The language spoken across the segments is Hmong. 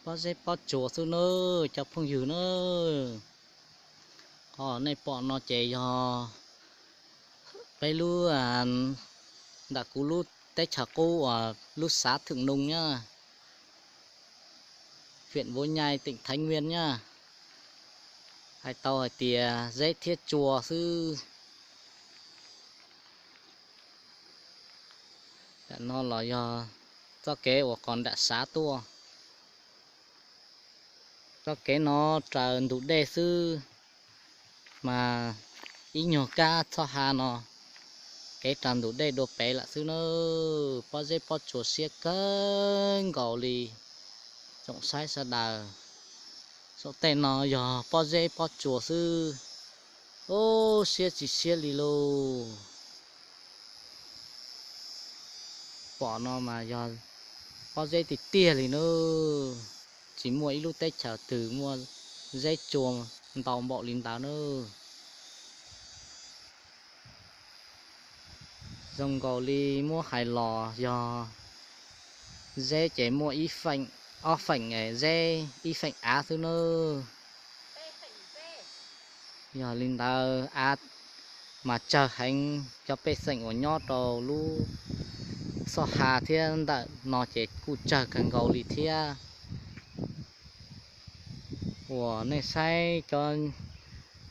Pob zeb pob tsuas xwb nawb cov phooj ywg nawb. Qhov nej pom no ces yog peb lub, ntawm kuv lub teb chaws qub uas lub xav Thwm Noo nyab, huyện Võ Nhai, tỉnh Thái Nguyên nyab. Hais tau hais tias zeb thiab tsua xwb. Tam no los yog txoj kev uas qhov nram xav tuaj. Txoj kev no raws ntug dej xwb, mas ib nyuag kab txoj ha no, kev raws ntug dej dua pem lawm xwb nawb. Pob zeb pob tsuas siab kawg nkaus li. Tsoom saib sawv daws, saum tej no yog pob zeb pob tsuas xwb. Ub, siab tsis siab li lauj. Pom no mas yog pob zeb tiag tiag li nawb. Tsis muaj ib lub teb chaws twg muaj zeb tsua ntau npaum li ntawd nawb. Zoo nkaus li muab hais los yog zeb ces muaj ib feem, ob feem zeb, ib feem av xwb nawb. Yog li ntawd av mas tsawg heev, cov pej xeem uas nyob rau lub txoj ha thiab ntawm no ces kuj tsawg kawg nkaus li thiab. Uas nej saib cov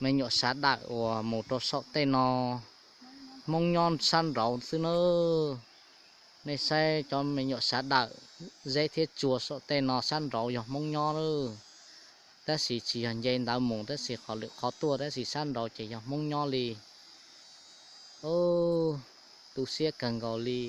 me nyuam sawv daws uas mus rau saum tej no, Hmoob nyob sab nraud xwb nawb. Nej saib cov me nyuam sawv daws, zeb thiab tsua saum tej no sab nraud yog Hmoob nyob nawb. Tab sis tsis yog nce ntawd mus, tab sis qhov lwm qhov tuaj, tab sis sab nraud ces yog Hmoob nyob li. Ub, tu siab kawg nkaus li.